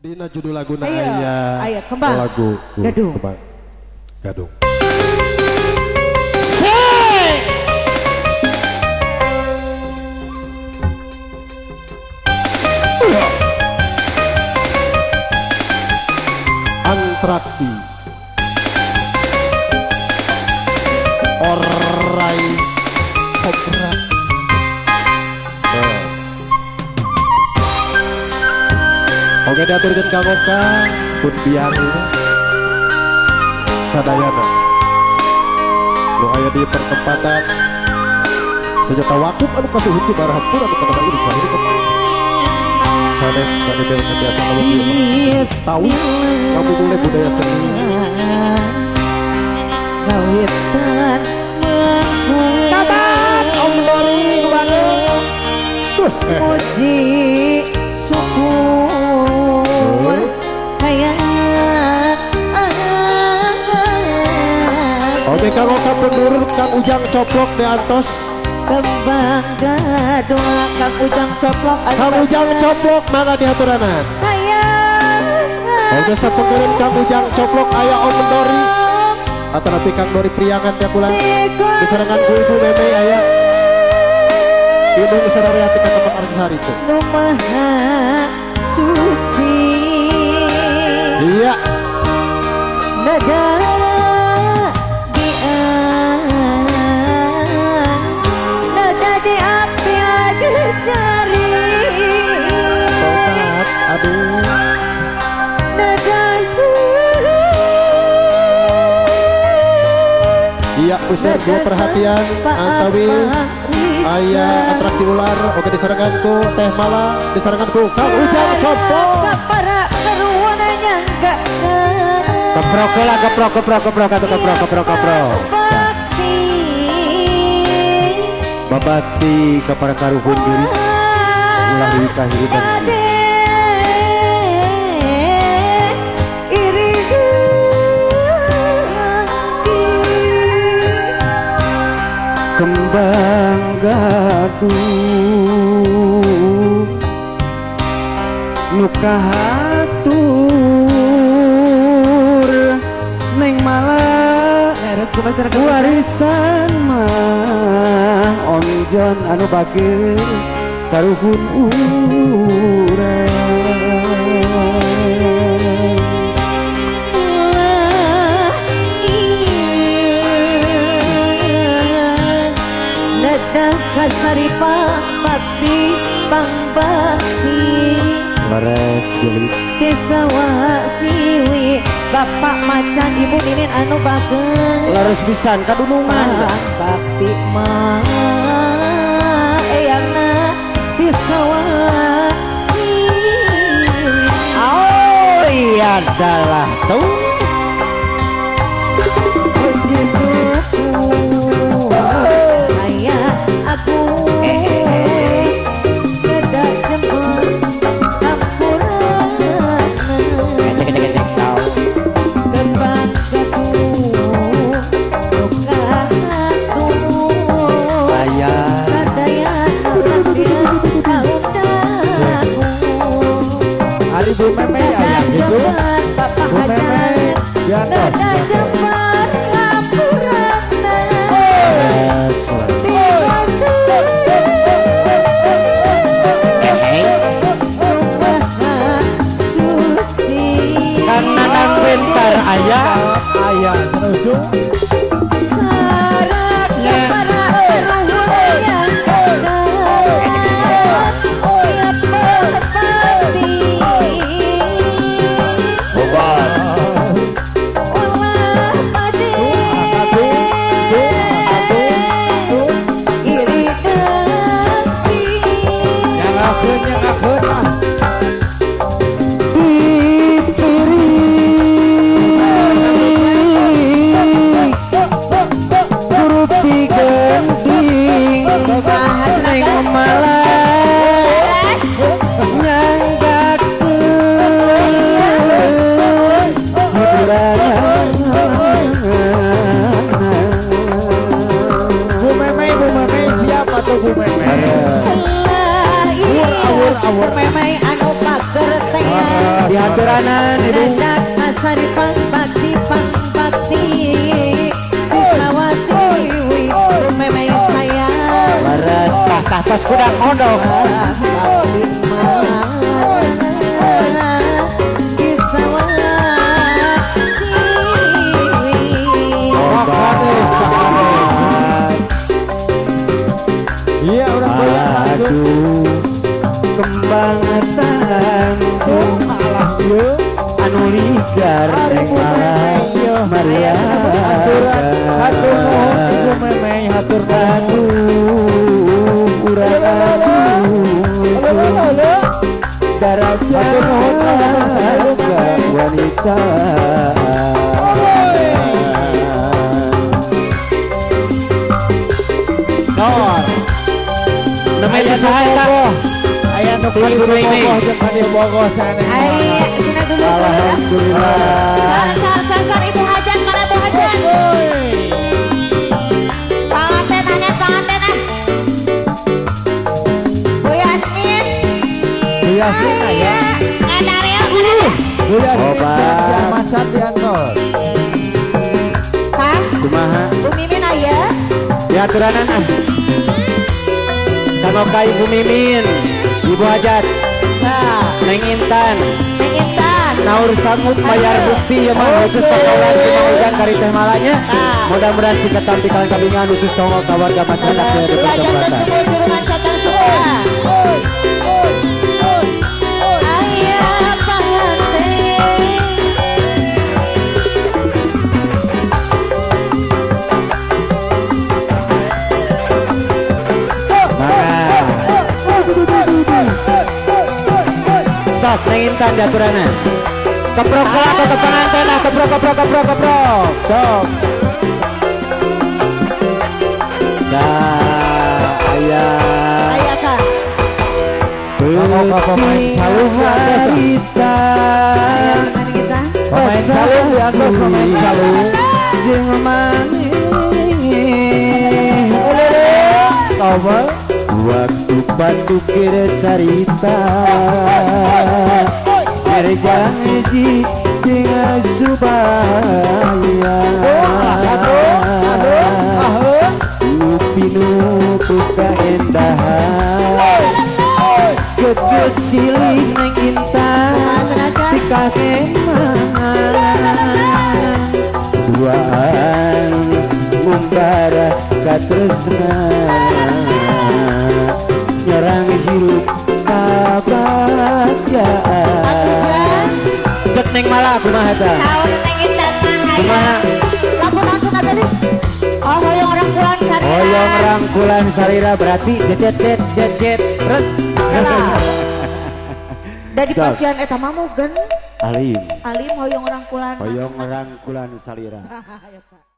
Dina judul laguna Ayo, aya ayo, kembang. Lagu Gadung. Kembang. Gadung. Antraksi Orai Kobra. Oke, diaturkeun ka Ngoka pun biang sadayana nu aya di pertempatan senjata wakup anu kasuhun ti barahampura anu kadang ieu kahireup sanes bade bel biasa ngomong tahu kamu boleh budaya seni ngawitan Tabat Om Dori banget puji syukur hayang. Oke, Kang Oka penurun Kang Ujang Coplok di antos Kembang gadung Kang Ujang Coplok. Kang Ujang Coplok mangga dihaturanan. Oke, sapengurun Kang Ujang Coplok aya Om Dori atau nanti Kang Dori Priangan ya pulang disarangan ku Ibu Meme aya Indung Sarariati ka tempat Arjasari itu. Nu maha suci. Iya. Nada nada di api ada jari. Tobat, aduh. Nada. Iya, pusat dua perhatian antawis aya atraksi ular. Oke, disarankan ku Teh Mala, disarankan ku Kang Ujang Coplok. Keprok lah, keprok, keprok, keprok, atau keprok, keprok, keprok. Babati kepada karuhun geris ulah wika hirupan. Kembang gadung nu kahatur neng malah warisan mah Om Jon anu bageur karuhun urang. Nada kasaripa bakti pangbakti Laras gelis desa wasiwi bapak macan ibu ninin anu bageur laras pisan kadunungan bakti mah eyangna desa wasiwi. Oh iya adalah so puji syukur ayah aku neda jemput hampurana kembang gadung nu kahatur ayah sadaya kaum daku. Ari Bu Meme ayah gitu Bapak Bu Meme Hajat neda jemput hampurana. Karena nang bentar ayah ayah setuju. Obat. Diaturanan ibu. Dadak asari pang bakti pang bakti. Sawasiwi memei sayang. Leres tah tah tos kuda mondok. Iya orang goyang langsung. Aduh, kembang tanggung anu ligar neng malah Maria. Hatur nuhun Ibu Memei, hatur nuhun. Aduh, urang aduh, darajat wanita. Dor. Namanya saha eta? Aya nu Ibu Memei. Bogoh jeung ka dieu Bogoh sanes. Ai, sina dulu. Alhamdulillah. Sar sar sar Ibu Hajat, mana Bu Hajat? Panganten hanya panganten ah. Bu Yasmin. Bu Yasmin aya. Ngadareo ngadareo. Bu Yasmin Obat. siap macan diantos. Hah? Kumaha? Bu Mimin aya? Diaturanan ah. Kanggo ka Ibu Mimin, Ibu Hajat, Nah, Neng Intan, Neng Intan. Naur sanggup bayar bukti ya mah khusus pangkalan cuma kari teh malanya. Ah. Mudah-mudahan singkat tampi kalian kabingan khusus tongol ka warga masyarakat di Ulah jantan pertempatan. sumur surungan catang suka. Aya panganten. Maka sok Neng Intan diaturanan. Keprok lah ke pengantin ah, keprok keprok keprok keprok. Sok. Dah, aya. Aya kak. Pemain calung harita. Aya teman kita. Pemain calung diantos pemain calung. Jeung maneh. Toba. Waktu patukir carita. Berjanji dengan supaya Upinu kaendahan kekecilin neng intan tikah kemangan duaan ngumbara katresna nyerang hirup kabagjaan. Cek neng malah kumaha tah? Tahun Neng Intan mah. Kumaha? Lagu langsung aja nih. Oh, hoyong rangkulan sarira. Hoyong rangkulan sarira berarti jet jet jet jet ret. Dari Sok. pasian eta mah mugen. Alim. Alim hoyong rangkulan. Hoyong rangkulan salira. Ayo, Kak.